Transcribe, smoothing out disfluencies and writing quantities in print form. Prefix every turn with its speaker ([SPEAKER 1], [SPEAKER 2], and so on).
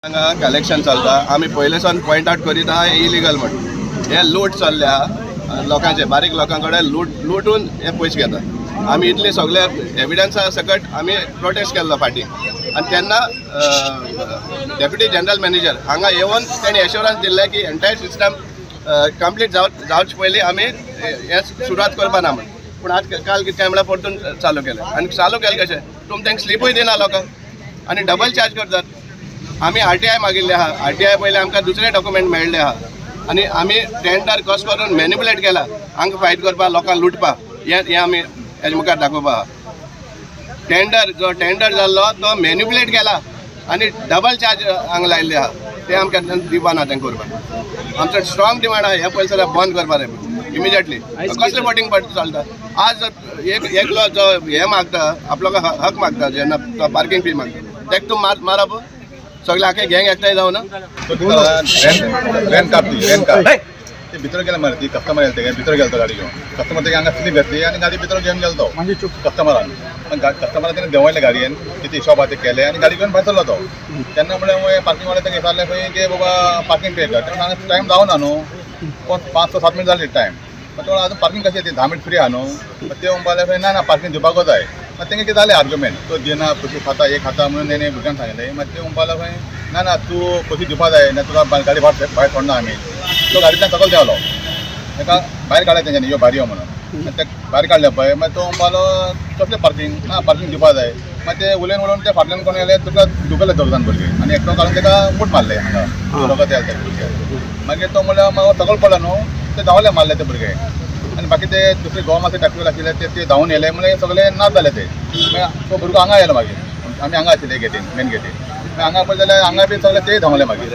[SPEAKER 1] हांगा कलेक्शन चलता. आमी पयले सावन पॉयंट आउट करीत आहा, हे इलिगल म्हण. हे लूट चल्ल्या लोकांचे, बारीक लोकां कडेन लूट लुटून हे पयशे घेता. आमी इतले सगळे एविडन्सा सकट आमी प्रोटेस्ट केल्लो फाटीं आनी तेन्ना डेप्युटी जनरल मॅनेजर हांगा येवन तेणी एश्योरन्स दिल्लें की एंटायर सिस्टम कंप्लीट जावचे पयलीं आमी हें सुरवात करपा ना म्हण. पूण आज काल कितें काय म्हळ्यार परतून चालू केलें. आनी चालू केलें कशें? तुमी तांकां स्लिपूय दिना लोकांक आनी डबल चार्ज करतात. आमी आरटीआय मागिल्ले आहा. आरटीआय पयले आमकां दुसरे डॉक्युमेंट मेळ्ळे आहा आनी आमी टेंडर कशें करून मॅनिपुलेट केला हांगा फायट करपा, लोकांक लुटपा, हें हें आमी हेजे मुखार दाखोवपा आहा. टेंडर जो टेंडर जाल्लो तो मॅनिपुलेट केला आनी डबल चार्ज हांगा लायल्ले आहा. ते आमकां दिवपा ना. तें करपाक आमचो स्ट्रॉंग डिमांड आहा. हे पयशे जाल्यार बंद करपा जाय इमिजिएटली. कसले बोटींग चलता? आज एक एकलो जो हे मागता, आपलो हक मागता, जेन्ना तो पार्किंग फी मागता, तेका तूं मार मारप, सगळे आखे गँग एकठांय जावन.
[SPEAKER 2] व्हॅन व्हॅन कार, ती व्हॅन कार ती भितर गेले मरे. ती कस्टमर येयले, तेगे भितर गेलो तो गाडी घेवन. कस्टमर तेगे हांगा स्लीप घेतली आनी गाडी भितर घेवन गेलो तो
[SPEAKER 3] म्हणजे चूक
[SPEAKER 2] कस्टमरान. कस्टमरान तेणे देंवयले गाडयेन, कितें हिशोब आहा ते केले आनी गाडी घेवन भायर सरलो तो. तेन्ना म्हणल्यार पार्किंग वाले तेंगे विचारलें खंय की बाबा पार्किंग पे कर. तेन्ना हांगा टायम जावना न्हू, कोण 5 ते 7 मिनट जाली टायम. मागीर तो अजून पार्किंग कशी येते? 10 मिनट फ्री आहा न्हू. मागीर ते म्हणपाक लागले, ना ना, पार्किंग दिवपाकूच जाय. मागीर तेंगे कितें जालें आर्ग्युमेंट, तो दिना, पयशे खाता, हे खाता म्हणून तेणे भुरग्यांक सांगलें. मागीर ते म्हणपाक लागले, ना ना, तूं पयशे दिवपा जाय, ना तुका गाडी भायर भायर सोडना आमी. तो गाडींतल्यान सकयल देंवलो. ताका भायर काडले तेंच्यांनी, यो भायर यो म्हणून. मागीर ते भायर काडले पळय, मागीर तो म्हणपालो, कसलें पार्किंग ना, पार्किंग दिवपा जाय. मागीर ते उलोवन उलोवन ते फाटल्यान कोण येयले, तुका धुकले दोग जाण भुरगे आनी एकटो काडून ताका मूठ मारले हांगा लोकां ते भुरगे. मागीर तो म्हणल्यार मागीर सकयल पडलो न्हू, ते धांवले, मारले ते भुरगे. आनी बाकी ते दुसरे गोवा मातशे टॅक्सी आशिल्ले, ते ते धांवून येयले. म्हणल्यार सगळे नाच जाले ते. मागीर तो भुरगो हांगा येयलो. मागीर आमी हांगा आशिल्ले गेटीन, मेन गेटीन. मागीर हांगा पळय जाल्यार हांगा बी सगळे ते धांवले मागीर.